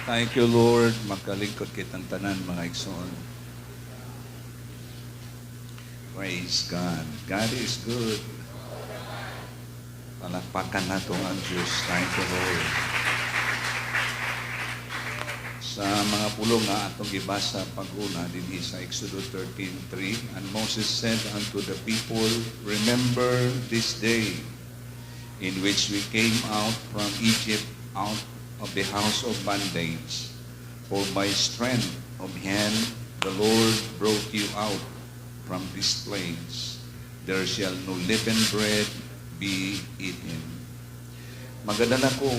Thank you, Lord. Makalingkod kitang tanan, mga igsoon. Praise God. God is good. Palakpakan nato ang Diyos. Thank you, Lord. Sa mga pulong nga atong gibasa pag-una dinhi sa Exodus 13:3, "And Moses said unto the people, 'Remember this day in which we came out from Egypt, out of the house of bondage. For by strength of hand the Lord brought you out from this place. There shall no leavened bread be eaten.'" Magadala ko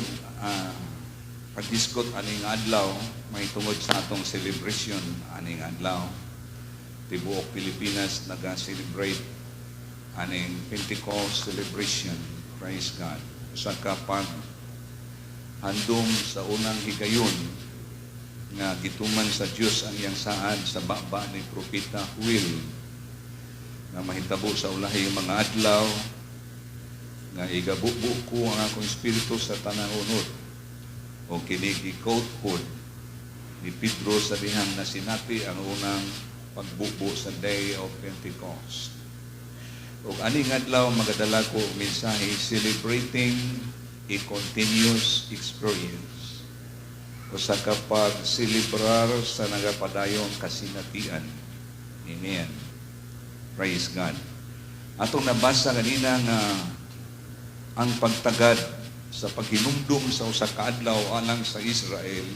paghisgot aning adlaw may tungod sa atong celebration aning adlaw. Tibuok Pilipinas naga-celebrate aning Pentecost celebration. Praise God. Usa ka pag handom sa unang higayon nga gituman sa Dios ang iyang saad sa baba ni Propeta Joel nga mahitabo sa ulahi mga adlaw nga igabubo ko ang akong espiritu sa tanang unod, o kini gi-quote pod ni Pedro sa dihang nasinati ang unang pagbubo sa Day of Pentecost. Ug aning adlaw magadala ko og mensahe, celebrating a continuous experience. Usa ka pagselebrar sa nagapadayong kasinatian. Amen. Praise God. Atong nabasa kanina nga ang pagtagad sa paghinumdum sa usa ka adlaw alang sa Israel,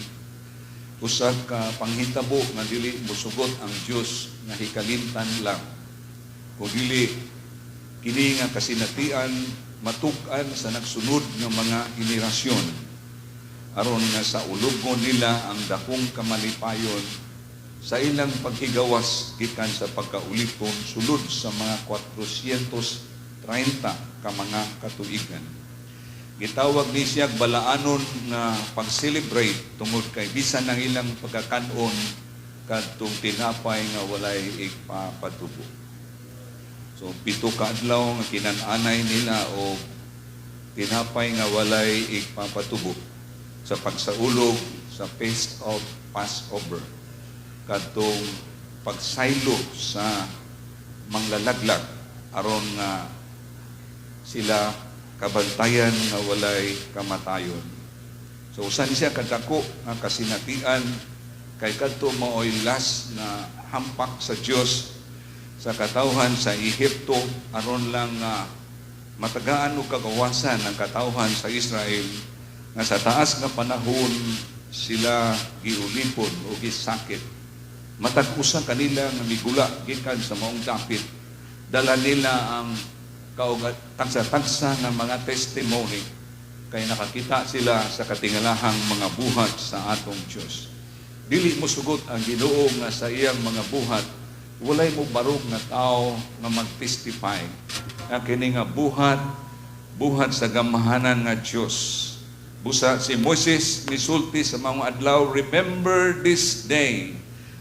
usa ka panghitabo nga dili mosugot ang Dios nga hikalimtan lang, kung dili kini nga kasinatian matuk-an sa nagsunod nga mga henerasyon aron nga sa ulugon nila ang dakong kamalipayon sa ilang paghigawas gikan sa pagkaulipon sulod sa mga 430 ka mga katuigan. Gitawag ni siya balaanon nga pag-celebrate tungod kay bisan ang ilang pagkakanon kadtong tinapay nga walay igpapatubo. So 7 ka adlaw nga kinan-anay nila og tinapay nga walay igpapatubo sa pagsaulog sa Feast of Passover, kadtong pagsaylo sa manglalaglag aron nga sila kabantayan nga walay kamatayon. So usa ni siya kadako nga kasinatian kay kadto maoy last na hampak sa Dios sa katawhan sa Ehipto aron lang nga matagaan og kagawasan ang katawhan sa Israel nga sa taas nga panahon sila giulipon o gisakit. Matag usa kanila nga migula gikan sa maong dapit, dala nila ang tagsa-tagsa nga mga testimony kay nakakita sila sa katingalahang mga buhat sa atong Dios. Dili mo sugot ang Ginoo nga sa iyang mga buhat walay mo barog nga tao nga mag-testify nga kini nga buhat, buhat sa gamhanan nga Dios. Busa si Moses misulti sa mga adlaw, "Remember this day,"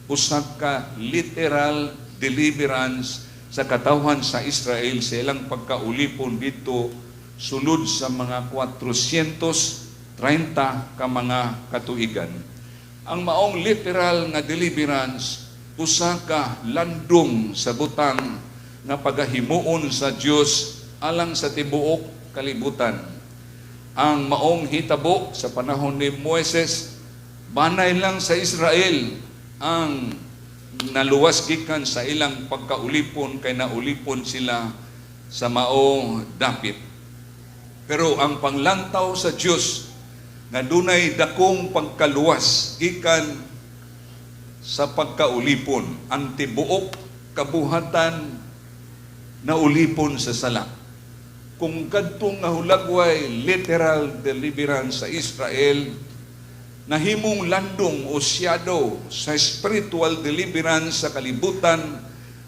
usa ka literal deliverance sa katawhan sa Israel sa ilang pagkaulipon dito sulod sa mga 430 ka mga katuigan. Ang maong literal nga deliverance, usa ka landong sa butang nga pagahimuon sa Dios alang sa tibuok kalibutan. Ang maong hitabo sa panahon ni Moises, banay lang sa Israel ang naluwas gikan sa ilang pagkaulipon kay naulipon sila sa maong dapit. Pero ang panglantaw sa Dios nga dunay dakong pagkaluwas gikan sa pagkaulipon, ang tibuok kabuhatan na ulipon sa sala. Kung kadtong nga hulagway literal deliverance sa Israel, nahimong landong o shadow sa spiritual deliverance sa kalibutan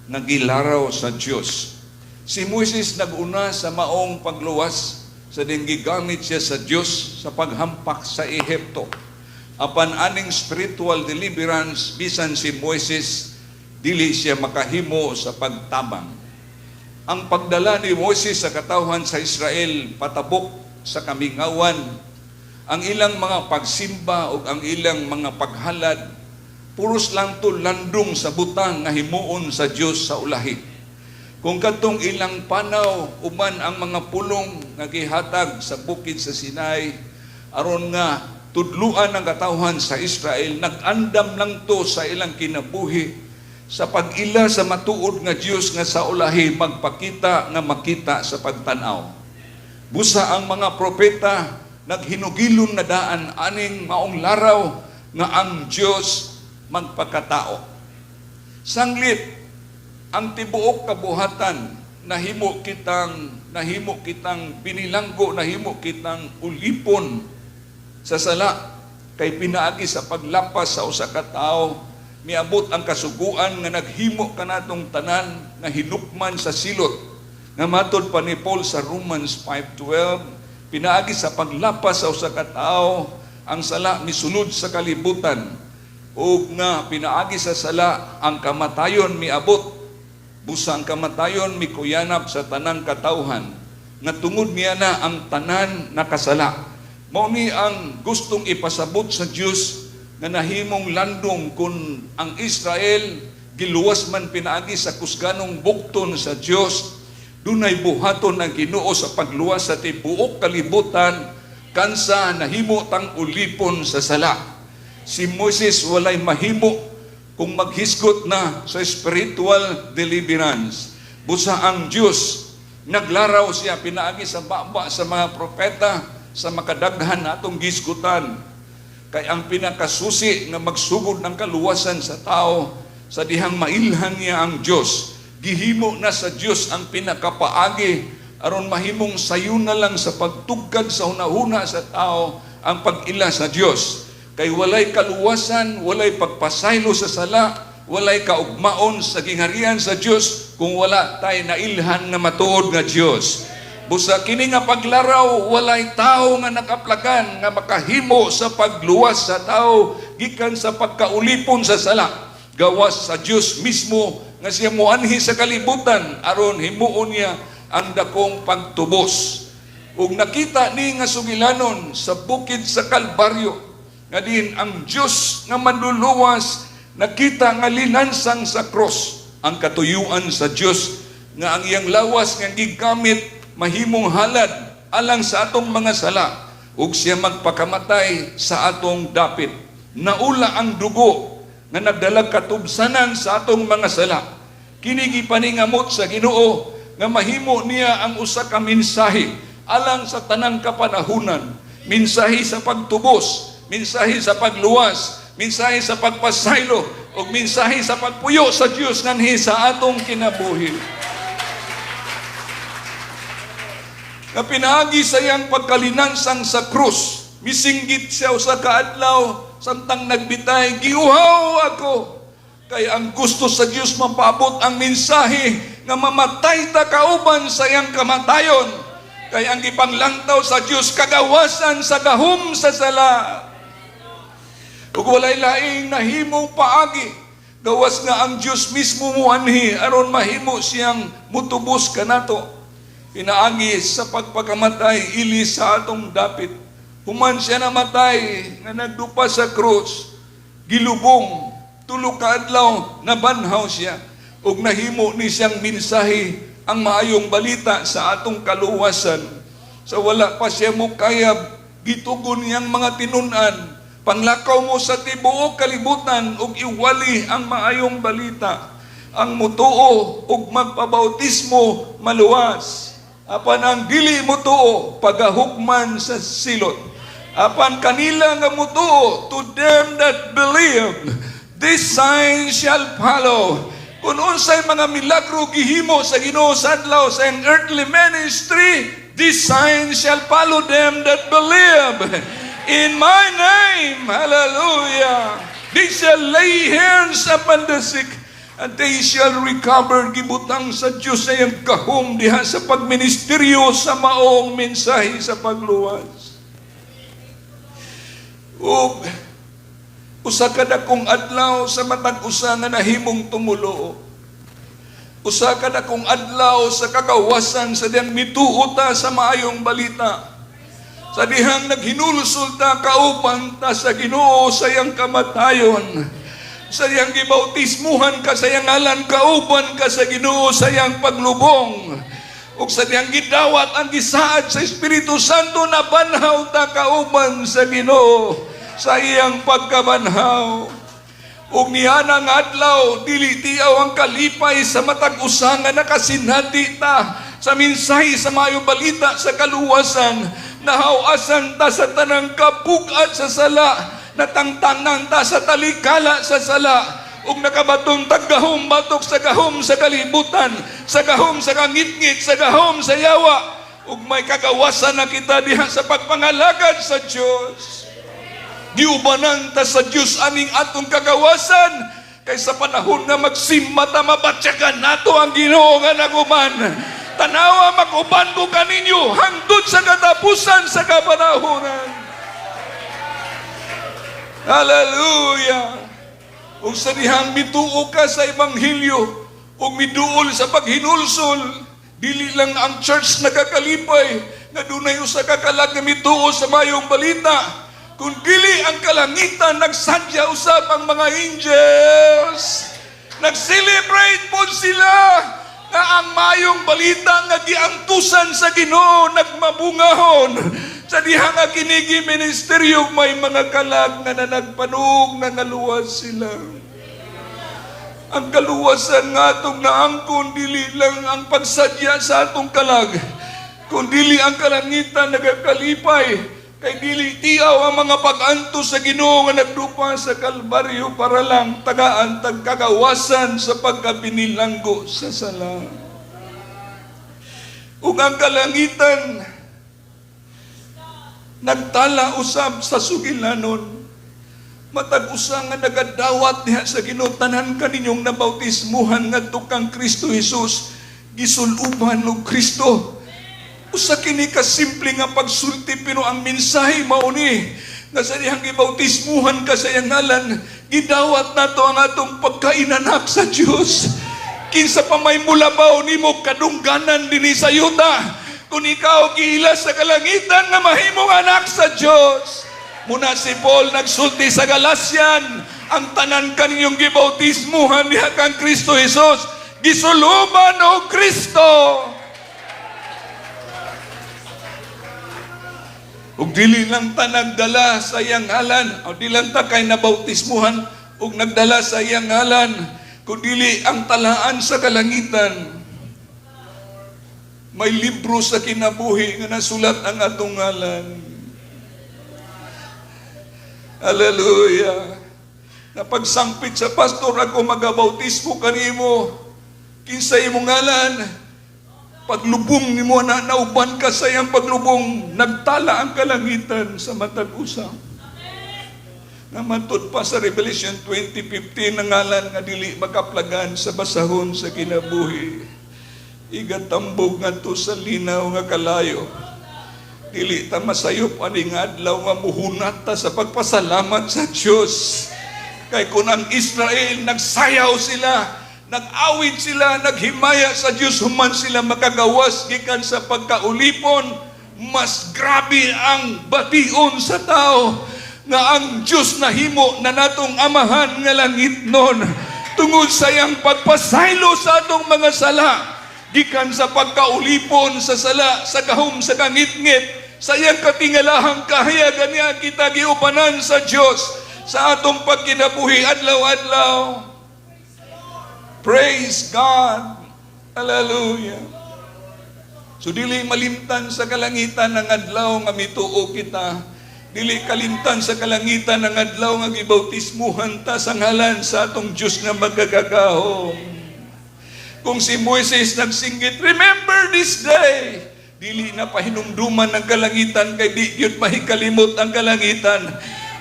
nga gilaraw sa Dios. Si Moises nag-una sa maong pagluwas sa din gigamit siya sa Dios sa paghampak sa Ehipto. Apan aning spiritual deliverance, bisan si Moises dili siya makahimo sa pagtabang. Ang pagdala ni Moises sa katawhan sa Israel patabok sa kamingawan Ang ilang mga pagsimba ug ang ilang mga paghalad, puros lang to landong sa butang nga himuon sa Dios sa ulahi. Kung kadtong ilang panaw uban ang mga pulong nga gihatag sa bukid sa Sinai aron nga tudluan ang katawhan sa Israel, nag-andam lang to sa ilang kinabuhi sa pag-ila sa matuod nga Dios nga sa ulahi magpakita nga makita sa pagtan-aw. Busa ang mga propeta naghinugilon na daan aning maong laraw nga ang Dios magpakatao. Sanglit ang tibuok kabuhatan, nahimo kitang binilanggo, nahimo kitang ulipon sa sala, kay pinaagi sa paglapas sa usa ka tawo miabot ang kasuguan nga naghimo kanatong tanan nga hinukman sa silot, nga matod pa ni Paul sa Romans 5:12, pinaagi sa paglapas sa usa ka tawo ang sala misulod sa kalibutan, ug nga pinaagi sa sala ang kamatayon miabot. Busa ang kamatayon mikuyanap sa tanang katawhan nga tungod niya na ang tanan nakasala. Mao ni ang gustong ipasabot sa Dios nga nahimong landong kung ang Israel giluwas man pinaagi sa kusganong bukton sa Dios, dunay buhaton ang Ginoo sa pagluwas sa tibuok kalibutan kansa nahimo tang ulipon sa sala. Si Moises walay mahimo kung maghisgot na sa spiritual deliverance. Busa ang Dios naglaraw siya pinaagi sa baba sa mga propeta sa makadaghan natong gisgutan. Kay ang pinakasusi nga magsugod ng kaluwasan sa tao sa dihang mailhan niya ang Dios. Gihimo na sa Dios ang pinakapaagi aron mahimong sayo na lang sa pagtugkad sa hunahuna sa tao ang pag-ila sa Dios. Kay walay kaluwasan, walay pagpasaylo sa sala, walay kaugmaon sa gingharian sa Dios kung wala tay nailhan nga matuod nga Dios. Busa kini nga paglaraw, walay tao nga nakaplagan nga makahimo sa pagluwas sa tao gikan sa pagkaulipon sa sala. Gawas sa Dios mismo nga siya moanhi sa kalibutan aron himuon niya ang dakong pagtubos. Ug nakita ni nga sugilanon sa bukid sa Kalbaryo nga diin ang Dios nga manluluwas nakita nga linansang sa cross, ang katuyuan sa Dios nga ang iyang lawas nga gigamit mahimong halad alang sa atong mga sala ug siya magpakamatay sa atong dapit. Naula ang dugo nga nagdalag katubsanan sa atong mga sala. Kini gipaningamot sa Ginoo nga mahimo niya ang usa ka mensahe alang sa tanang kapanahunan, mensahe sa pagtubos, mensahe sa pagluwas, mensahe sa pagpasaylo ug mensahe sa pagpuyo sa Dios nganhi sa atong kinabuhi nga pinaagi sa iyang pagkalinansang sa krus. Misinggit siya usa ka adlaw samtang nagbitay, "Giuhaw ako." Kay ang gusto sa Dios mapaabot ang mensahe nga mamatay ta kauban sa iyang kamatayon. Kay ang gipanglangtaw sa Dios, kagawasan sa gahom sa sala. Ug walay laing nahimong paagi gawas nga ang Dios mismo muanhi aron mahimo siyang mutubos kanato pinaagi sa pagpakamatay ili sa atong dapit. Human siya namatay nga nagdupa sa krus, gilubong, 3 ka adlaw nabanhaw siya ug nahimo ni siyang mensahe ang maayong balita sa atong kaluwasan. Sa wala pa siya mokayab, gitugon niyang mga tinun-an, "Panglakaw mo sa tibuok kalibutan ug iwali ang maayong balita. Ang mutuo ug magpabautismo maluwas. Apan ang dili mutuo pagahugman sa silot. Apan kanila nga mutuo, to them that believe, this sign shall follow." Kung unsay mga milagro gihimo sa Ginoo sa adlaw sa iyang earthly ministry, this sign shall follow them that believe. In my name, hallelujah, they shall lay hands upon the sick and they shall recover. Gibutang sa Diyos sa iyang gahom diha sa pagministeryo sa maong mensahe sa pagluwas. Ug usa ka dakong adlaw sa matag usa nga nahimong tumuluo. Usa ka dakong adlaw sa kagawasan sa diyang mituo ta sa maayong balita. Sa dihang naghinulsol ta, kauban ta sa Ginoo sa iyang kamatayon. Sa dihang gibautismuhan ka sa iyang ngalan, kauban ka sa Ginoo sa iyang paglubong. Ug sa dihang gidawat ang gisaad sa Espiritu Santo, nabanhaw ta kauban sa Ginoo sa iyang pagkabanhaw. Ug niana nga adlaw, dili tiaw ang kalipay sa matag usa nga nakasinati ta sa mensahe sa maayong balita sa kaluwasan. Nahawasan ta sa tanang kabug-at sa sala, natangtangan ta sa talikala sa sala, ug nakabaton tag gahom batok sa gahom sa kalibutan, sa gahom sa kangitngit, sa gahom sa yawa, ug may kagawasan na kita diha sa pagpangalagad sa Dios. Giubanan ta sa Dios aning atong kagawasan kay sa panahon nga magsimba ta, mabatyagan nato ang Ginoo nga naguban. Tanawa, mag-uban ko kaninyo hangtod sa katapusan sa kapanahonan. Hallelujah! Ug sa dihang mituo ka sa ebanghelyo ug miduol sa paghinulsol, dili lang ang church nagakalipay nga dunay usa ka kalag nga mituo sa mayong balita, kun dili ang kalangitan nagsadya usab. Ang mga angels nag-celebrate pod sila nga ang mayong balita nga giantusan sa Ginoo nagmabungahon sa diha nga kini ministeryo may mga kalag nga nanagpanog na naluwas sila. Ang kaluwasan nga atong naangkon, dili lang ang pagsadya sa atong kalag, kundili ang kalangitan nagakalipay kay dili tiaw ang mga pag-antos sa Ginoo nga nagdupa sa Kalbaryo para lang tagaan tag kagawasan sa pagkabinilanggo sa sala. Ug ang kalangitan nagtala usab sa sugilanon matag usa nga nagadawat diha sa Ginoo. Tanan kaninyong nabautismuhan ngadto kang Kristo Jesus, gisuluban og Kristo. Usa kini ka simple nga pagsulti, pero ang mensahe mao ni nga sa dihang gibautismuhan ka sa iyang ngalan, gidawat nato ang atong pagkainanak sa Dios. Kinsa pa may mulabaw nimo kadungganan dinhi sa yuta kung ikaw giila sa kalangitan nga mahimong anak sa Dios? Muna si Paul nagsulti sa Galatian, ang tanan kaninyong gibautismuhan diha kang Kristo Jesus, gisuluban og Kristo. Ug dili lang ta nagdala sa iyang ngalan, o di lang ta kay nabautismuhan ug nagdala sa iyang ngalan, kundili ang talaan sa kalangitan. May libro sa kinabuhi nga nasulat ang atong ngalan. Hallelujah. Napagsampit sa pastor, ako magabautismo kanimo. Kinsa imong ngalan? Paglubong nimo na nauban ka sa iyang paglubong, nagtala ang kalangitan sa matag usa. Nga matud pa sa Revelation 20:15 ang ngalan nga dili makaplagan sa basahon sa kinabuhi. Igatambog ngadto sa linaw nga kalayo. Dili ta masayop ani nga adlaw nga muhunat ta sa pagpasalamat sa Dios. Kay kung ang Israel nagsayaw sila, nag-awit sila, naghimaya sa Dios human sila makagawas gikan sa pagkaulipon, mas grabe ang bation sa tao nga ang Dios nahimo na natong amahan nga langitnon tungod sa iyang pagpasaylo sa atong mga sala gikan sa pagkaulipon sa sala, sa gahom sa kangitngit. Sa iyang katingalahang kahayagan niya kita giubanan sa Dios sa atong pagkinabuhi adlaw-adlaw. Praise God. Hallelujah. So dili malimtan sa kalangitan ang adlaw nga mituo kita. Dili kalimtan sa kalangitan ang adlaw nga gibautismuhan ta sa ngalan sa atong Dios nga magagagahom. Kung si Moises nagsinggit, "Remember this day," dili na pahinumduman ng kalangitan kay di gyud mahikalimot ang kalangitan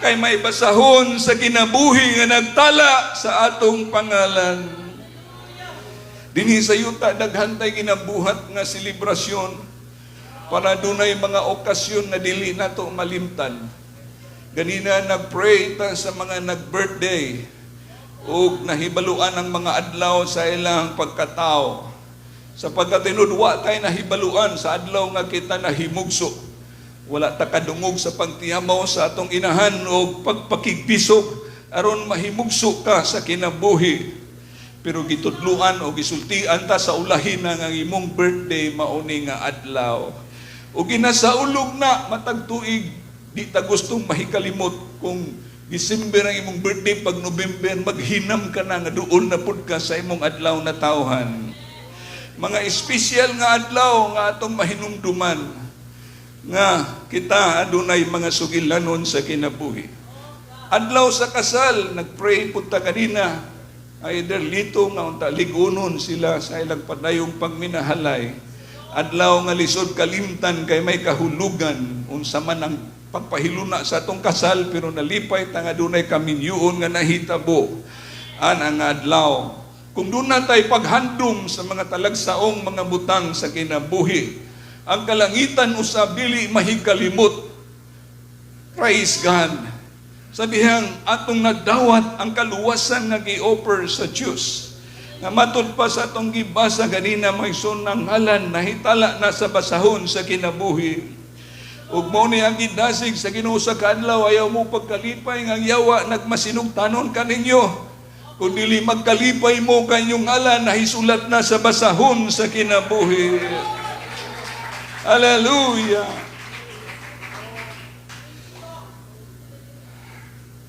kay may basahon sa kinabuhi nga nagtala sa atong pangalan. Dinhi sa yuta, daghan tay ginabuhat nga selebrasyon para dunay mga okasyon na dili nato malimtan. Ganina nag-pray ta sa mga nag-birthday ug nahibaluan ang mga adlaw sa ilang pagkatao. Sapagkat tinud wa tay nahibaluan sa adlaw nga kita nahimugso. Wala ta kadungog sa pagtiyamaw sa atong inahan o pagpakigbisog aron mahimugso ka sa kinabuhi. Pero gitudluan o gisultian ta sa ulahin nga ang imong birthday mauni nga adlaw. O ginasaulog na matag tuig, di ta gustong mahikalimot. Kung December ang imong birthday, pag November maghinam ka na nga duol na pud ka sa imong adlaw na tawhan. Mga espesyal nga adlaw nga atong mahinumduman nga kita adunay mga sugilanon sa kinabuhi. Adlaw sa kasal, nagpray pud ta kanina, either lito nga unta ligunon sila sa ilang padayong pagminahalay. Adlaw nga lisod kalimtan kay may kahulugan, unsa man ang pagpahiluna sa atong kasal, pero nalipay ta nga dunay kaminyuon nga nahitabo an ang adlaw. Kung duna tay paghandom sa mga talagsaong mga butang sa kinabuhi, ang kalangitan usab dili mahikalimot. Praise God. Sa dihang atong nadawat ang kaluwasan nga gi-offer sa Dios. Nga matud pa sa atong gibasa ganina, may sunang ngalan nahitala na sa basahon sa kinabuhi. Ug mao ni ang gidasig sa Ginoo sa kaadlaw, ayaw mo pagkalipay nga ang yawa nagmasinugtanon kaninyo. Kung dili, magkalipay mo kay inyong ngalan nahisulat na sa basahon sa kinabuhi. Hallelujah!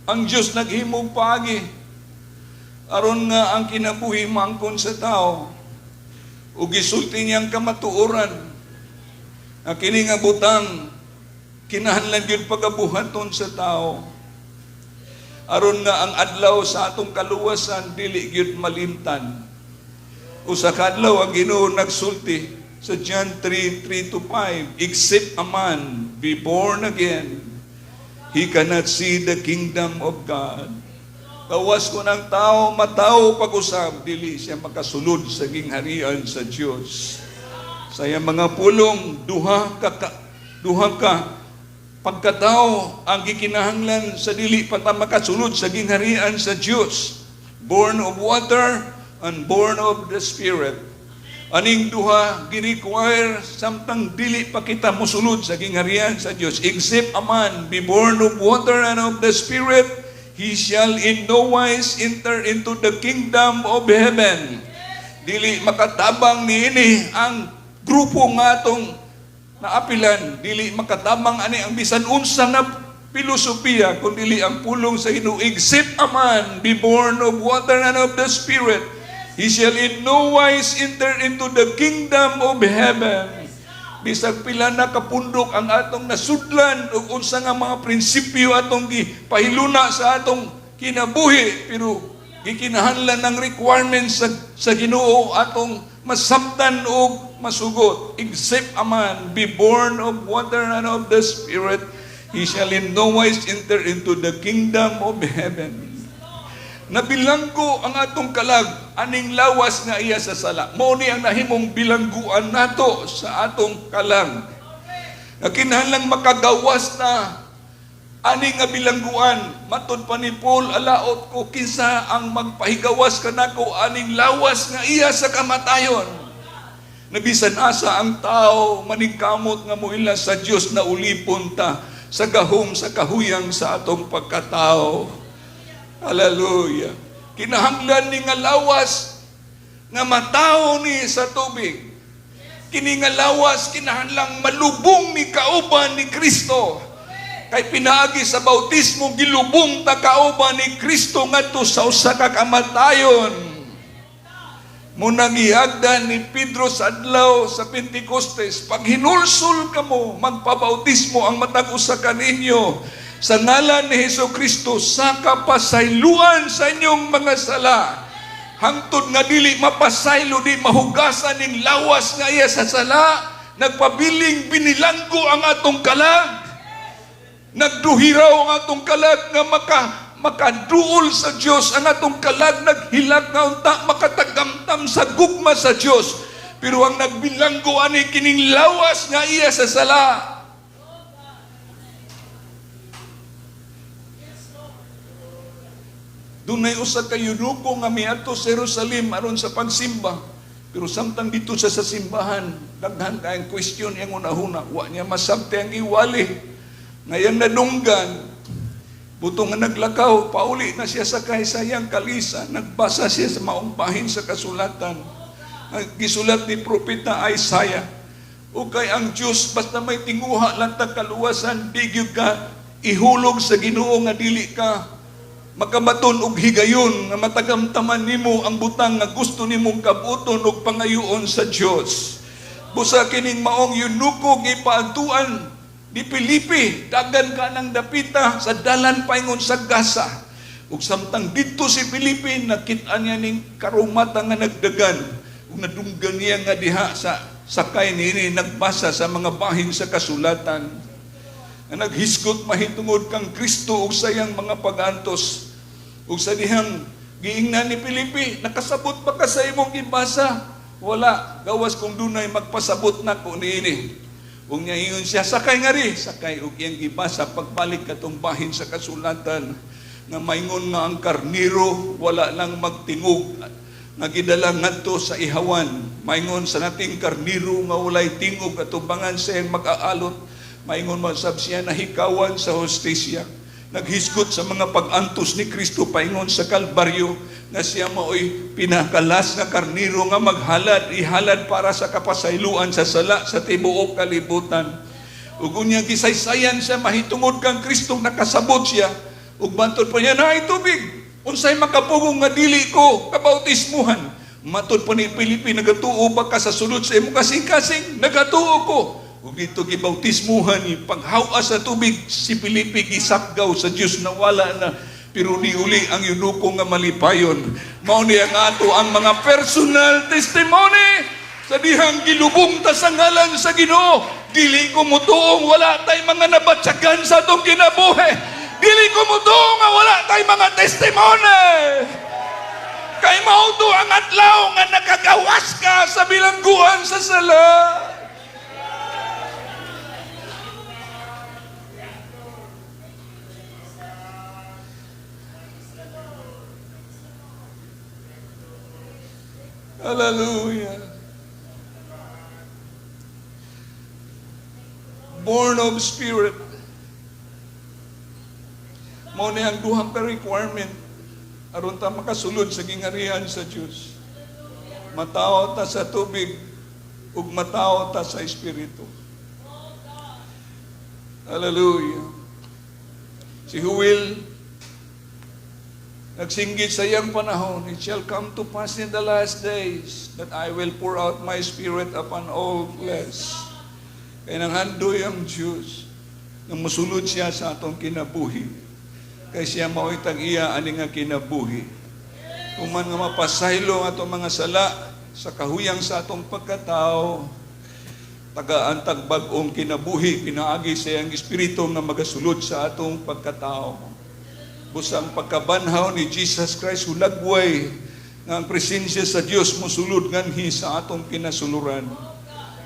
Ang Diyos naghimog paagi aron nga ang kinabuhi maangkon sa tao. Ug gisulti niyang kamatuoran ang kini nga butang kinahanglan gyud pagabuhaton sa tao aron nga ang adlaw sa atong kaluwasan dili gyud malimtan. Usa ka adlaw ang Ginoo nagsulti sa John 3:3 to 5, "Except a man be born again, he cannot see the kingdom of God." Gawas kung ang tao matawo pag-usab, dili siya makasulod sa gingharian sa Dios. Sa iyang mga pulong, duha ka pagkatao ang gikinahanglan sa dili pa ta makasulod sa gingharian sa Dios. Born of water and born of the Spirit. Aning duha gi-require samtang dili pa kita mosulod sa gingharian sa Dios. "Except a man be born of water and of the Spirit, he shall in no wise enter into the kingdom of heaven." Dili makatabang niini ang grupo nga atong naapilan, dili makatabang ani ang bisan unsa nga filosofiya kung dili ang pulong sa Ginoo. "Except a man be born of water and of the Spirit, he shall in no wise enter into the kingdom of heaven." Bisag pila na kapundok ang atong nasudlan ug unsa nga mga prinsipyo atong gipahiluna sa atong kinabuhi, pero gikinahanglan ng requirements sa Ginoo atong masabtan og masugot. "Except a man be born of water and of the Spirit, he shall in no wise enter into the kingdom of heaven." Nabilanggo ang atong kalag aning lawas nga iya sa sala. Mao ni ang nahimong bilangguan nato sa atong kalag. Nga kinahanglang makagawas na ani nga bilangguan. Matud pa ni Paul, "Alaot ko, kinsa ang magpahigawas kanako aning lawas nga iya sa kamatayon?" Nabisan asa ang tao maningkamot nga muila sa Dios, na ulipon ta sa gahom sa kahuyang sa atong pagkatao. Hallelujah. Kinahanglan ni nga lawas nga matawo ni sa tubig. Kini nga lawas kinahanglang malubong ni kauban ni Kristo. Kay pinaagi sa bautismo, gilubong ta kauban ni Kristo ngadto sa usa ka kamatayon. Munang gihagdan ni Pedro sa adlaw sa Pentecostes, "Paghinulsol kamo, magpabautismo ang matag usa kaninyo sa ngalan ni Hesus Kristo sa kapasayloan sa inyong mga sala." Hangtod nga dili mapasaylo, di mahugasan ning lawas nga iya sa sala, nagpabiling binilanggo ang atong kalag. Nagduhiraw ang atong kalag nga makaduol sa Dios. Ang atong kalag naghilak nga unta makatagamtam sa gugma sa Dios. Pero ang nagbilanggo ani kining lawas nga iya sa sala. Dunay usa ka eunuko nga miadto sa Jerusalem aron sa pagsimba. Pero samtang didto siya sa simbahan, daghan kayong question iyang hunahuna, wa niya masabti ang iwali. Ngayang nadunggan, butong nga naglakaw, pauli na siya sakay sa iyang kalesa, nagbasa siya sa maong bahin sa kasulatan. Ang gisulat ni Propeta Isaiah. O kay ang Diyos, basta may tinguha lang tag kaluwasan, di gyud ka ihulog sa Ginoo nga dili ka makabaton og higayon nga matagamtaman nimo ang butang nga gusto nimong kabuton og pangayoon sa Dios. Busa kining maong eunuko gipaadtuan ni Felipe, dagan ka ng dapita sa dalan paingon sa Gaza. Ug samtang didto si Felipe, nakita niya ning karumata nga nagdagan. Ug nadunggan niya nga diha sa sakay niini nagbasa sa mga bahin sa kasulatan nga naghisgot mahitungod kang Kristo ug sa iyang mga pag-antos. Ug sa dihang giingnan ni Felipe, "Nakasabot ba ka sa imong gibasa?" "Wala, gawas kung dunay magpasabot nako niini." Ug niya ingon siya, "Sakay ngari," sakay ug iyang gibasa pagbalik katong bahin sa kasulatan nga maingon nga ang karniro wala lang magtingog nga gidala ngadto sa ihawan. Maingon sa nating karniro nga walay tingog atubangan sa iyang mag-aalot. Maingon man sab siya nahikawan sa hustisya. Naghisgot sa mga pag-antos ni Kristo paingon sa Kalbaryo nga siya maoy pinakalas nga karniro nga maghalad, ihalad para sa kapasayloan sa sala sa tibuok kalibutan. Ug unya gisaysayan siya mahitungod kang Kristo, nakasabot siya. Ug bantod pa niya, "Naay tubig. Unsay makapugong nga dili ko kabautismuhan?" Matod pa ni Felipe, "Nagatuo ba ka sa sulod sa imong kasing-kasing?" "Nagatuo ko." Ug didto gibautismuhan ni paghawa sa tubig si Felipe, gisakgaw sa Dios, nawala na, pero niuli ang eunuko nga malipayon. Mao ni ang ato ang mga personal testimony sa dihang gilubong ta sa ngalan sa Ginoo. Dili ko mutuong wala tay mga nabatyagan sa atong kinabuhi. Dili ko mutuo nga wala tay mga testimony. Kay mao to ang adlaw nga nakagawas ka sa bilangguan sa sala. Hallelujah. Born of Spirit. Mao ni ang duhang ka requirement aron ta makasulod sa gingarian sa Dios. Matawo ta sa tubig ug matawo ta sa espiritu. Hallelujah. Si Joel nagsinggit sa iyang panahon, "It shall come to pass in the last days that I will pour out my spirit upon all flesh." Kay nanghandoy ang Diyos nga musulod siya sa atong kinabuhi. Kay siya mao'y tag-iya ani nga kinabuhi. Human nga mapasaylo ang atong mga sala sa kahuyang sa atong pagkatao, tagaan tag bag-ong kinabuhi pinaagi sa iyang espiritu nga magasulod sa atong pagkatao. Busang pagkabanhaw ni Jesus Christ hulagway nga ang presensya sa Dios mosulod nganhi sa atong kinasuluran.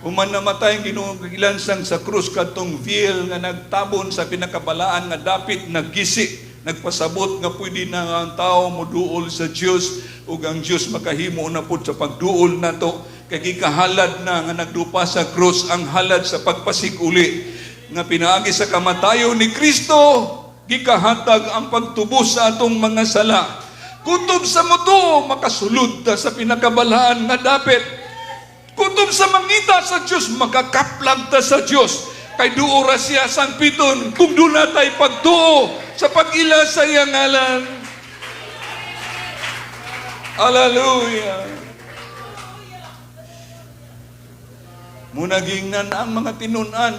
Human namatay ang Ginoo gilansang sa krus, kadtong veil nga nagtabon sa pinakabalaan nga dapit naggisi, nagpasabot nga pwede na nga ang tao moduol sa Dios ug ang Dios makahimo na pud sa pagduol nato kay gikahalad na nga nagdupa sa krus ang halad sa pagpasiguli nga pinaagi sa kamatayon ni Kristo gikahatag ang pagtubos sa atong mga sala. Kutob sa mutuo, makasulod ta sa pinakabalaan nga dapit. Kutob sa mangita sa Diyos, makakaplag ta sa Diyos. Kay duo ra siya sangpiton kung duna tay pagtuo sa pag-ila sa iyang ngalan. Hallelujah. Munagingnan ang mga tinun-an.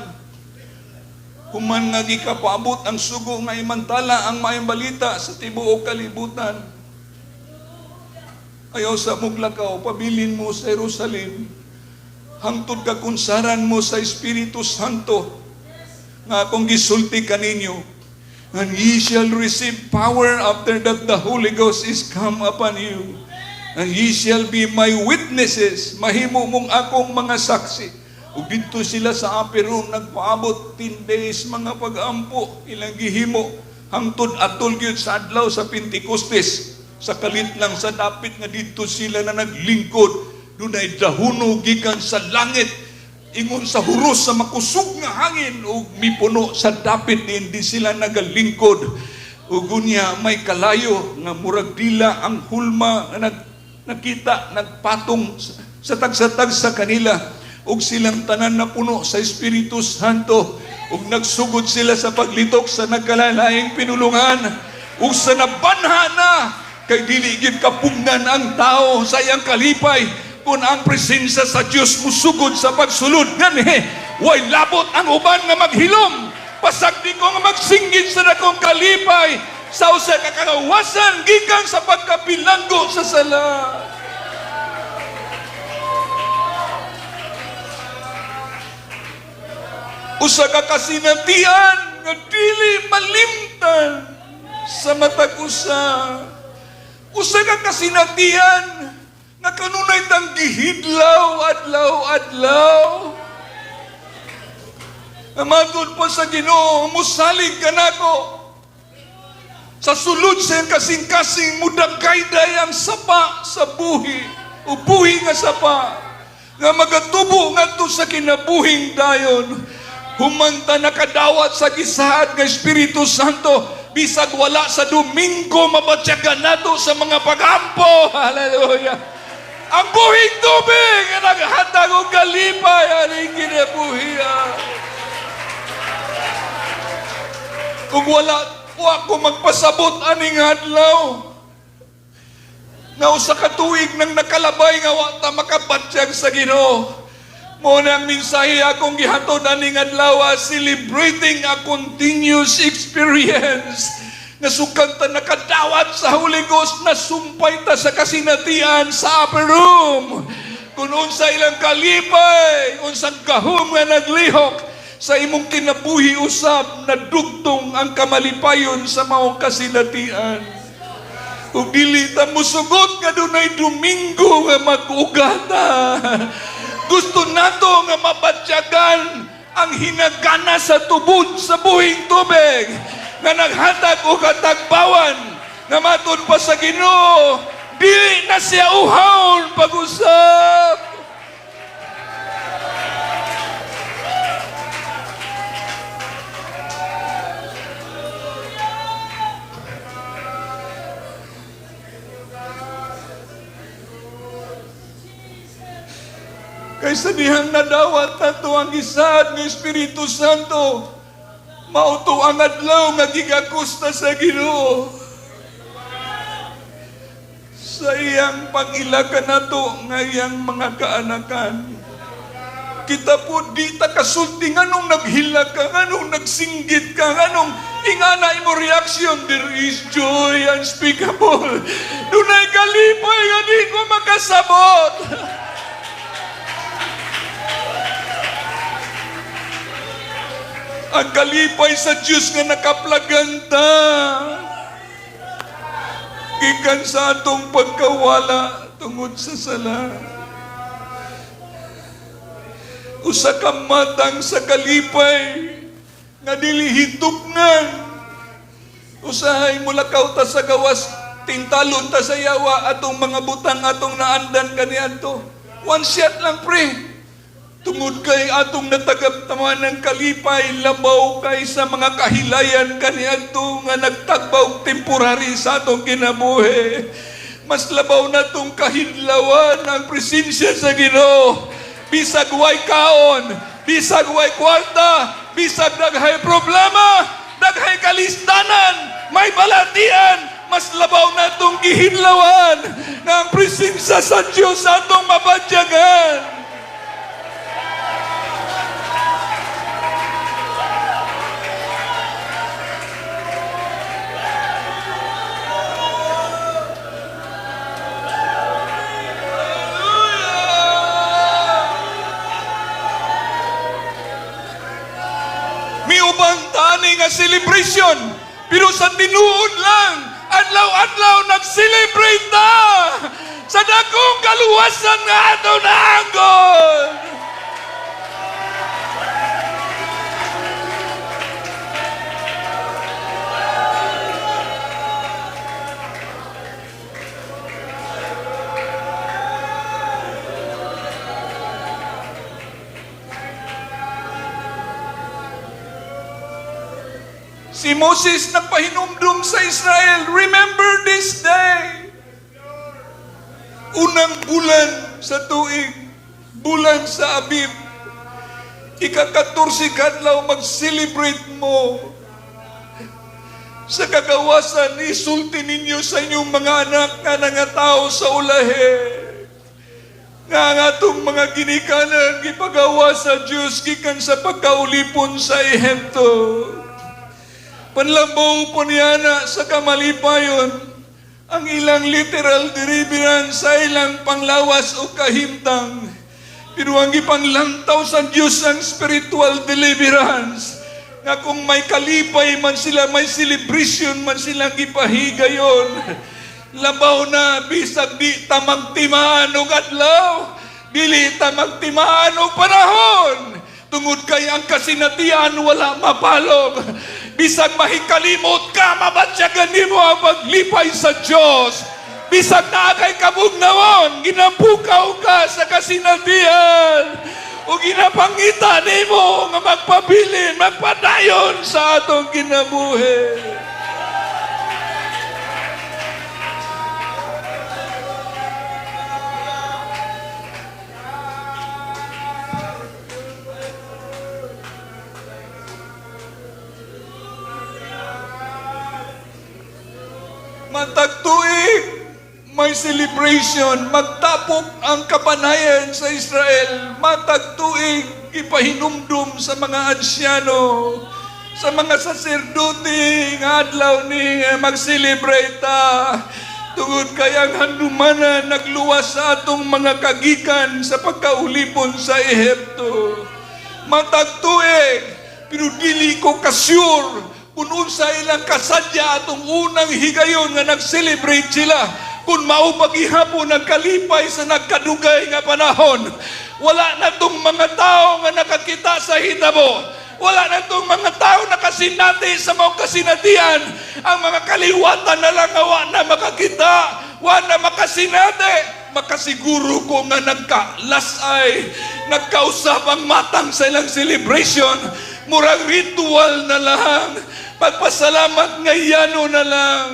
Human nga gikapaabot ang sugo nga imantala ang maayong balita sa tibuok kalibutan. "Ayaw sa muglakaw, pabilin mo sa Jerusalem. Hangtod kakunsaran mo sa Espiritu Santo nga akong gisulti kaninyo. And ye shall receive power after that the Holy Ghost is come upon you. And ye shall be my witnesses." Mahimo mong akong mga saksi. Ug didto sila sa upper room nagpaabot 10 days mga pag-ampo ilang gihimo hangtod atol gyud sa adlaw sa Pentecostes, sa kalit lang sa dapit nga didto sila na naglingkod. Dunay dahuno gikan sa langit ingon sa huros sa makusog nga hangin ug mipuno sa dapit diin di sila nagalingkod. Ug unya may kalayo nga murag dila ang hulma nga nakita nagpatong sa tagsa-tagsa sa kanila, ug silang tanan napuno sa Espiritu Santo ug nagsugod sila sa paglitok sa nagkalalaing pinulungan ug sa nabanha na kay dili gid kapugnan ang tao sa iyang kalipay kung ang presensya sa Dios musugod sa pagsulod. Nganhi way labot ang uban nga maghilom, pasagdi ko nga magsinggit sa dakong kalipay sa usa ka kagawasan gikan sa pagkabilanggo sa sala. Usa ka kasinatian nga dili malimtan sa matag usa. Usa ka kasinatian nga kanunay tang gihidlaw adlaw-adlaw. Nga matud pa sa Ginoo, musalig kanako. Sa sulod sa iyang kasing-kasing, mudagayday ang sapa sa buhi, o buhi nga sapa, nga magatubo ngadto sa kinabuhing dayon. Humanta nakadawat sa gisaad nga Espiritu Santo, bisag wala sa Domingo, mabatyagan nato sa mga pagampo. Hallelujah! Ang buhing tubig nga naghatag og kalipay aning kinabuhian. Kung wala, wa ko magpasabot aning adlaw nga usa ka tuig nang nakalabay nga wa ta makabatyag sa Ginoo. Mao na ang mensahe akong gihatod aning adlaw, celebrating a continuous experience. Nga sukad ta nakadawat sa Holy Ghost, nasumpay ta sa kasinatian sa upper room. Kung unsa ilang kalipay, unsang gahom nga naglihok sa imong kinabuhi usab, nadugtong ang kamalipayon sa maong kasinatian. Ug dili ta musugot nga dunay Domingo nga mag-ugata. Gusto nato nga mabatyagan ang hinagana sa tubod sa buhing tubig nga naghatag og katagbawan nga matud pa sa Ginoo, dili na siya uhawon pag-usab. Kaysa dihang nadawat nato ang gisaad ng Espiritu Santo, mao to ang adlaw nga gigakos ta sa Ginoo. Sa iyang pag-ilaka nato nga iyang mga kaanakan. Kita po di ta kasulti nganong naghilak ka, nganong nagsinggit ka, nganong ingana imo reaction, there is joy unspeakable. Dunay kalipay nga di ko makasabot. Ang kalipay sa Diyos nga nakaplaganta gikan sa atong pagkawala tungod sa sala. Usa ka matang sa kalipay nga dili hitupnan. Usahay mulakaw ta sa gawas, tintalon ta sa yawa atong mga butang atong naandan kaniadto. One shot lang, pre. Tungod kay atong natagaptaman ng kalipay, labaw kay sa mga kahilayan kaniadto nga nagtagbaw temporary sa atong kinabuhi. Mas labaw na itong kahidlawan ang presensya sa Ginoo. Bisag way kaon, bisag way kwarta, bisag daghay problema, daghay kalistanan, may balatian, mas labaw na itong gihinlawan nga ang presensya sa Diyos atong mabadyagan. Miuban tani nga celebration, pero sa tinuod lang, adlaw-adlaw nag-celebrate na sa dakong kaluwasan nga ato naanggon. Si Moses nagpahinumdum sa Israel, "Remember this day." Unang bulan sa tuig, bulan sa Abib. Ika-14 kadlaw, mag-celebrate mo sa kagawasan. Isulti ninyo sa inyong mga anak nga nangatao sa ulahi nga ang atong mga ginikanan gipagawas sa Diyos gikan sa pagkaulipon sa Ehipto. Panlabaw po niana sa kamalipayon ang ilang literal deliverance sa ilang panglawas o kahimtang. Pero ang gipanglantaw sa Diyos ang spiritual deliverance. Nga kung may kalipay man sila, may celebration man silang gipahigayon. Labaw na bisag di ta magtimaan og adlaw, dili ta magtimaan og panahon. Tungod kay ang kasinatian wala mapalog. Bisag mahikalimot ka, mabatyagan nimo ang paglipay sa Diyos. Bisag naa kay kabugnawon, ginapukaw ka sa kasinatian. O ginapangita nimo nga magpabilin, magpadayon sa atong kinabuhi. Matag tuig, may celebration, magtapok ang kapanayan sa Israel. Matag tuig, ipahinumdum sa mga ansyano, sa mga saserdote, nga adlaw ni mag-celebrate ta. Tungod kay ang handumanan nagluwas sa atong mga kagikan sa pagkaulipon sa Ehipto. Matag tuig, pero dili ko ka-sure kung unsa ilang kasadya atong unang higayon nga nag-celebrate sila, kung mao gihapon ang kalipay sa nagkadugay nga panahon. Wala na tong mga tao nga nakakita sa hitabo. Wala na tong mga tao nakasinati sa mga kasinatian. Ang mga kaliwatan na lang nga wa na makakita, wa na makasinati. Makasiguro ko nga nagkalasay, nagkausap ang matang sa ilang celebration. Murag ritual na lang. Pagpasalamat nga yano na lang.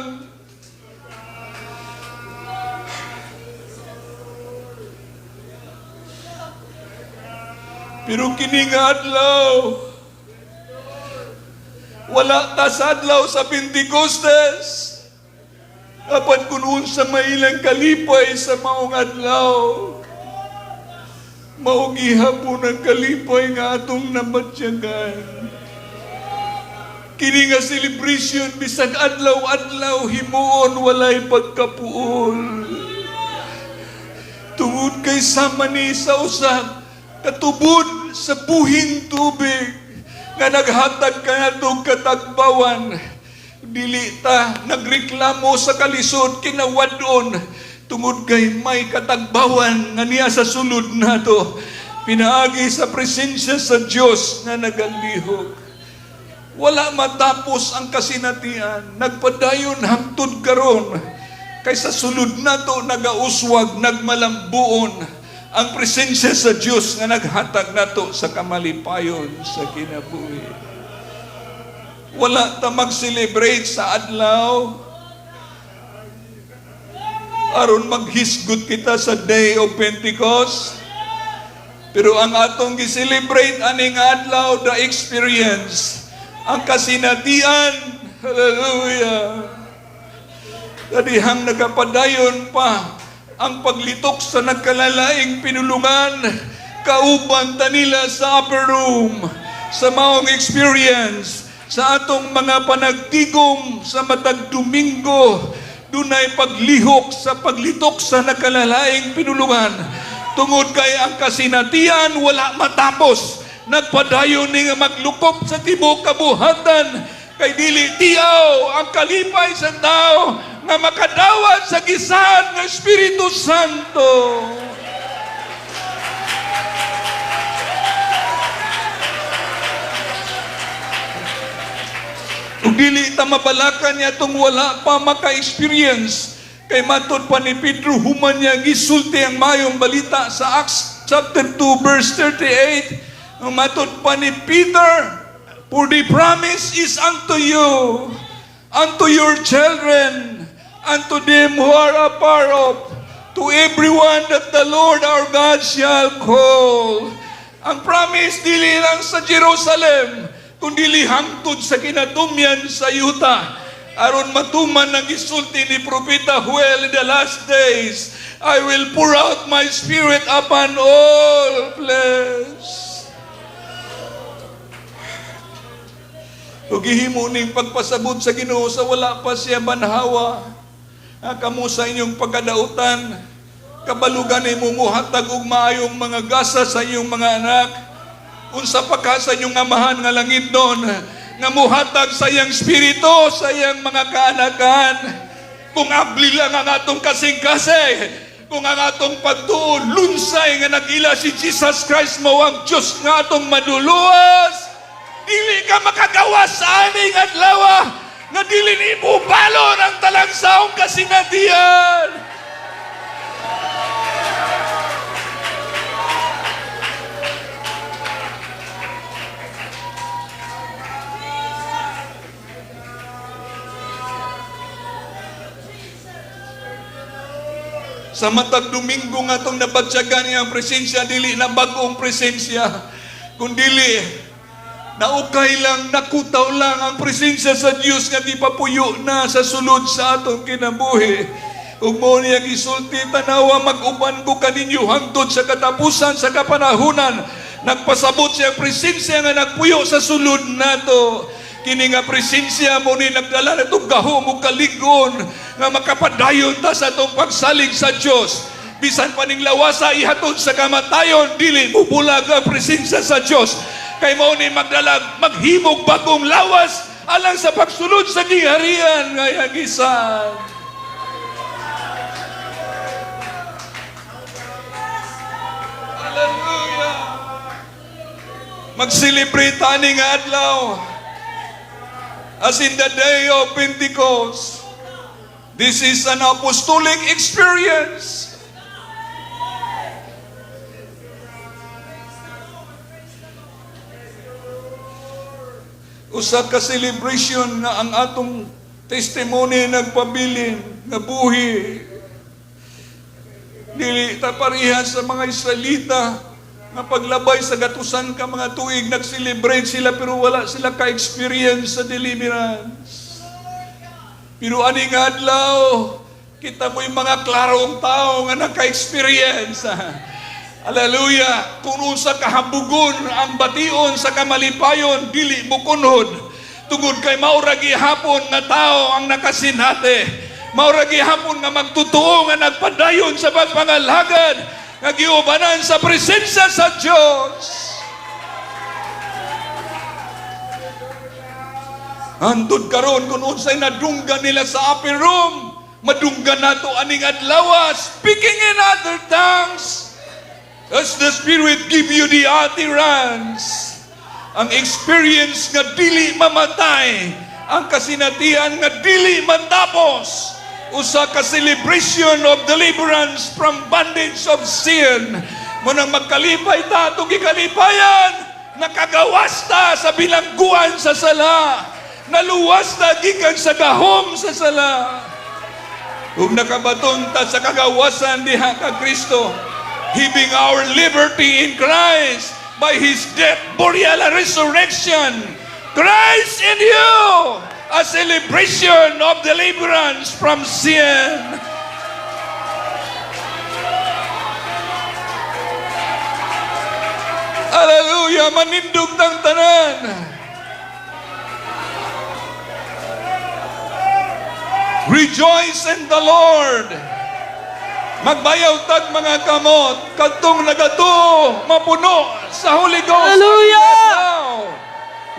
Pero kini nga adlaw, wala ta sa adlaw sa Pentecostes. Apan kung unsa may ilang kalipay sa maong adlaw, mao gihapon ang kalipay nga atong nabatyagan. Kini nga celebration bisag adlaw-adlaw himuon, walay pagkapuol. Tungod kay sama ni sa usa katubod sa buhing tubig nga naghatag kanatong katagbawan. Dili ta nagreklamo sa kalisod kinawadon tungod kay may katagbawan nga niya sa sulod nato pinaagi sa presensya sa Dios nga nagalihok. Wala matapos ang kasinatian, nagpadayon hangtod karon kay sa sulod nato nagauswag, nagmalambuon ang presensya sa Dios nga naghatag nato sa kamalipayon sa kinabuhi. Wala ta mag-celebrate sa adlaw aron maghisgot kita sa Day of Pentecost. Pero ang atong gi-celebrate aning adlaw, the experience, ang kasinatian, hallelujah. Kadihang nagapadayon pa ang paglitok sa nagkalalaing pinulungan, kauban ta nila sa upper room, sa maong experience, sa atong mga panagtigom sa matag Domingo, dunay paglihok sa paglitok sa nakalalaing pinulungan. Tungod kay ang kasinatian wala matapos. Nagpadayon ni nga maglukop sa tibuok kabuhatan kay dili tiaw ang kalipay sa tao nga makadawat sa gisaad ng Espiritu Santo. Ug dili ta mabalakan niya itong wala pa maka-experience. Kay matod pa ni Pedro human niya gisulti ang mayong balita sa Acts chapter 2 verse 38. Ang matod pa ni Peter, For the promise is unto you, unto your children, unto them who are afar off, to everyone that the Lord our God shall call. Ang promise dili lang sa Jerusalem, kundi hangtod sa kinatumyan sa yuta. Aron matuman ang gisulti ni Propeta Joel, "In the last days, I will pour out my spirit upon all flesh." Ug gihimo ning pagpasabot sa Ginoo sa wala pa siya banhawa. Ah, kamo sa inyong pagkadautan, kabalugan nimo muhatag og maayong mga gasa sa inyong mga anak. Unsa pa ka sa inyong Amahan nga langitnon, nga muhatag sa iyang espiritu sa iyang mga kaanakan? Kung abli lang ang atong kasing-kasing, kung ang atong pagtuo lunsay nga nag-ila si Jesus Christ mao ang Diyos nga atong maduluwas, dili ka makagawas sa aning adlaw nga dili nimo balon ang talangsaong kasinatian. Sa matag Domingo nga atong nabatsyagan iyang presensya, dili na bag-ong presensya, kundili naukay lang, nakutaw lang ang presensya sa Dios nga gipapuyo na sa sulod sa atong kinabuhi. Ug mao niya gisulti, "Tanawa, mag-uban ko kaninyo hangtod sa katapusan sa kapanahunan." Nagpasabot siya presensya nga nagpuyo sa sulod nato. Kini nga presensya mao ni nagdala natong gahom ug kalig-on nga makapadayon ta sa atong pagsalig sa Dios. Bisan pa ning lawasa ihatod sa kamatayon, dili mubulag ang presensya sa Dios. Kay mao ni magdala maghimog bagong lawas alang sa pagsulod sa giharian nga yagisan. Hallelujah! Mag-celebrate ani nga adlaw as in the day of Pentecost. This is an apostolic experience. Usa ka celebration nga ang atong testimony nagpabilin nga buhi. Dili ta parehas sa mga Israelita nga paglabay sa gatusan ka mga tuig, nag-celebrate sila pero wala sila ka-experience sa deliverance. Pero ani nga adlaw, kita mo'y mga klarong tao nga naka-experience. Hallelujah! Kung unsa kahabugon ang bation sa kamalipayon, dili mo kunhod. Tungod kay maura gihapon nga tao ang nakasinati. Maura gihapon nga magtotoo nga nagpadayon sa pagpangalagad nga giubanan sa presensya sa Dios. Hantod karon kung unsay nadunggan nila sa upper room, madunggan nato aning adlaw, speaking in other tongues as the Spirit give you the utterance. Ang experience nga dili mamatay, ang kasinatian nga dili matapos, usa ka celebration of deliverance from bondage of sin. Munang magkalipay ta atong gikalipayan, nakagawas ta sa bilangguan sa sala. Naluwas ta gikan sa gahom sa sala. Ug nakabaton ta sa kagawasan diha ka Kristo, having our liberty in Christ by His death, burial, and resurrection. Christ in you, a celebration of deliverance from sin. Hallelujah! Manindog tang tanan. Rejoice in the Lord. Magbayaw tag mga kamot, kadtong nagatuo, mapuno sa Holy Ghost. Hallelujah! Now,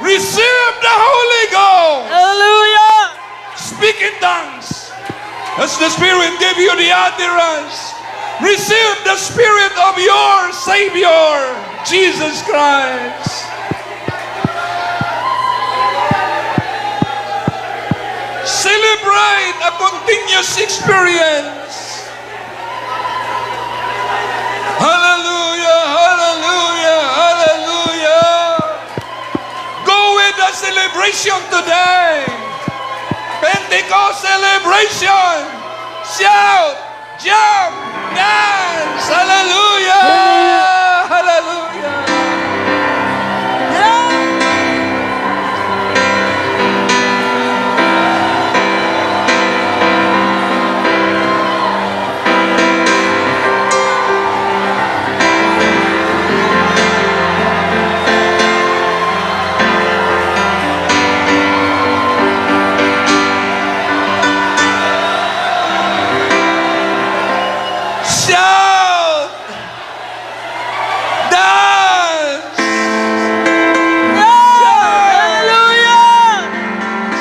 receive the Holy Ghost. Hallelujah! Speak in tongues as the Spirit give you the utterance. Receive the Spirit of your Savior, Jesus Christ. Celebrate a continuous experience. Hallelujah, hallelujah, hallelujah. Go with the celebration today. Pentecost celebration. Shout, jump, dance. Hallelujah. Hallelujah. Shout! Dance! Hallelujah!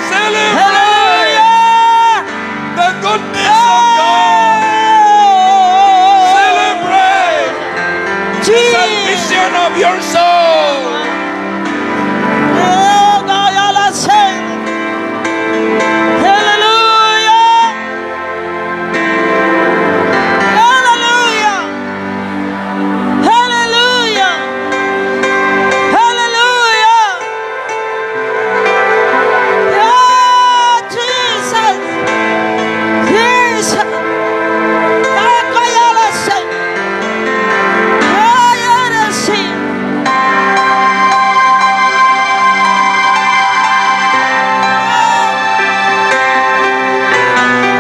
Celebrate Hallelujah! the goodness of God! Celebrate the Jesus! salvation of your soul! Oh, God, hallelujah! Hallelujah! Hallelujah! Hallelujah! Yeah, Jesus! Jesus! Nakayala sa. Kayala si.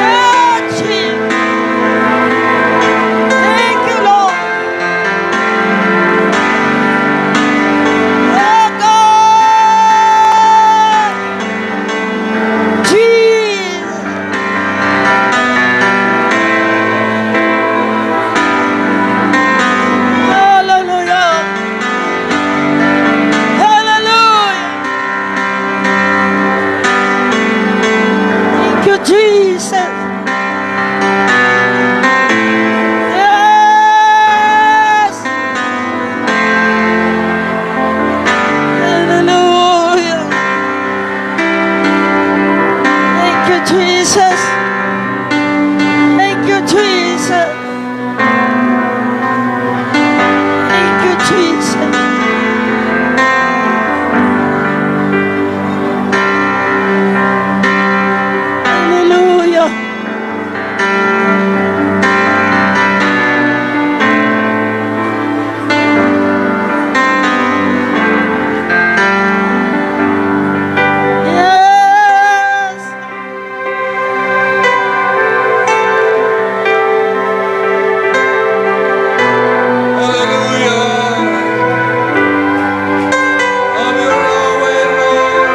Yeah, Jesus. Thank you, Lord. Oh, God. Jesus. Hallelujah. Hallelujah. Thank you, Jesus. Yes. Hallelujah. Thank you, Jesus. Thank you, Jesus. Thank you, Jesus. Hallelujah. Yes. Hallelujah. Have your way, Lord.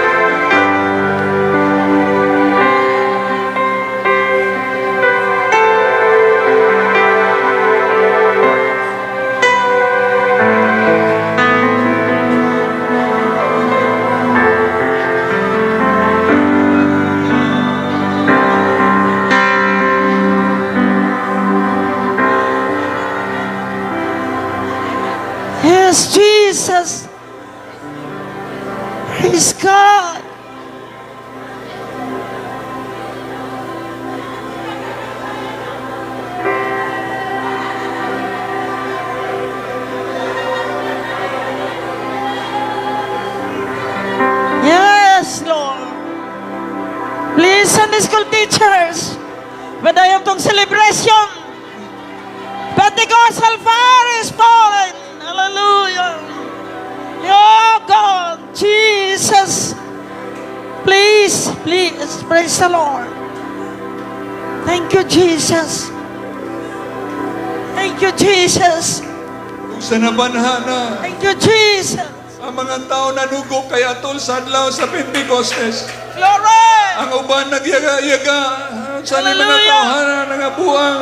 Yes, Jesus. Praise God. Yes, Lord. Please, Sunday school teachers, padayon tong celebration. Pentecostal fire is falling. Hallelujah. Oh God, Jesus. Please, please, praise the Lord. Thank you, Jesus. Thank you, Jesus. Ug sa nabanhana, Thank you, Jesus. ang mga tao nanugo kay atol sa adlaw sa Pentecostes. Glory! Ang uban nagyaga-yaga sa ni mga Hallelujah! tawhana nga buang,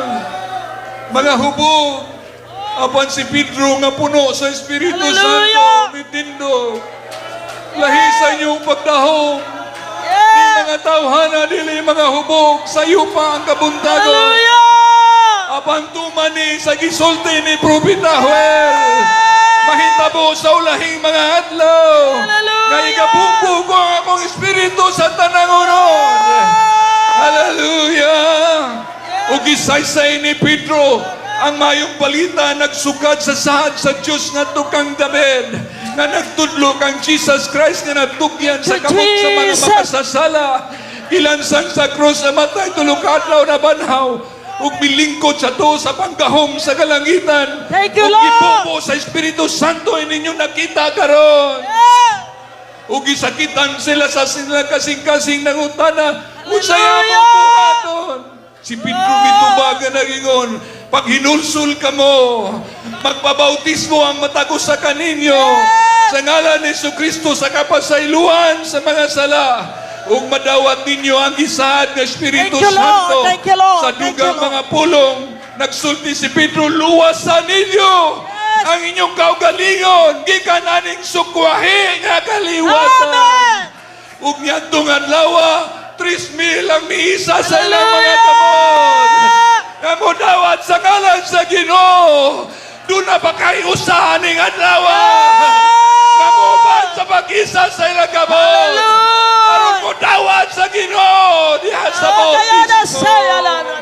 mga hubog. Apan si Pedro nga puno sa Espiritu Hallelujah! Santo nitindog. "Lahi sa inyong pagdahom. Ni mga tawhana dili mga hubog, sayo pa ang kabuntagon." Hallelujah! Apan tuman ni sa gisulti ni Propeta Joel. Mahitabo sa ulahing mga adlaw. Hallelujah! Nga igabubo ko ang akong espiritu sa tanang unod. Hallelujah! Ug gisaysay ni Pedro ang mayong balita, nagsukad sa sahad sa Diyos ngadto kang David. Nga nagtudlo kang Jesus Christ nga natugyan sa Thank you, kamot sa mga Jesus. Makasasala. Gilansang sa krus, namatay, tulo ka adlaw nabanhaw ug milingkod sa tuo sa panggahom sa kalangitan. Thank you, Ug Lord. gibubo sa Espiritu Santo inyong nakita karon. Yeah. Ug gisakitan sila sa sila kasing-kasing, nangutana, "Unsay among Hallelujah! buhaton?" Si Pedro mitubag nga nagingon, "Paghinulsol kamo, magpabautismo ang matag usa kaninyo sa ngalan ni Kristo sa kapasayloan sa mga sala ug madawat ninyo ang gisaad nga Espiritu Thank you, Lord. Santo." Thank you, Lord. Sa Thank you, dugang Lord. Mga pulong, nagsulti si Pedro, "Luwasa ninyo ang inyong kaugalingon gikan aning sukwahi nga kaliwatan." Amen. Ug niadtong adlaw, 3,000 ang miisa sa ilang mga kamot nga modawat sa ngalan sa Ginoo. Duna pa kay usa aning adlaw nga moban sa pag-isa sa ilang kamot Hallelujah! aron modawat sa Ginoo diha sa Ah, kaya na bautismo. siya, la, la, la.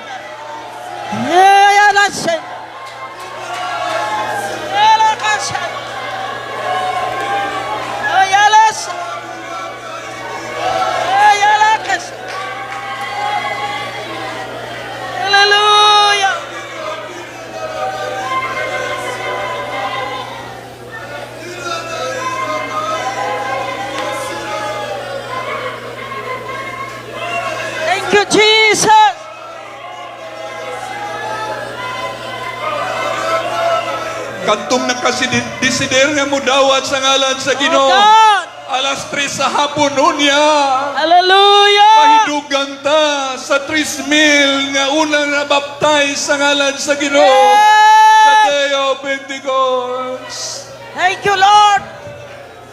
Yeah, la, siya. Yeah, la, ka, siya. Oh, yeah, la, siya. Yeah, la, ka, siya. Hallelujah. Thank you, Jesus. Kadtong nakadesider nga modawat sa ngalan sa Ginoo. Oh, God. Alas 3 sa hapon unya. Hallelujah. Mahidugang ta sa 3,000 nga unang nabaptize sa ngalan sa Ginoo sa Day of Pentecost. Thank you, Lord.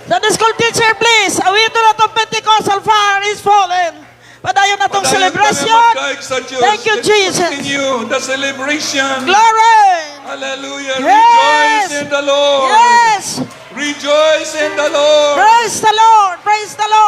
Sunday school teacher, please. Awiton natong "Pentecostal Fire is Falling." Padayon natong Padayon celebration. ka na magdaig sa Diyos. Thank you, Let's Jesus. continue the celebration. Glory. Hallelujah. Rejoice in the Lord. Yes. Rejoice in the Lord. Praise the Lord. Praise the Lord.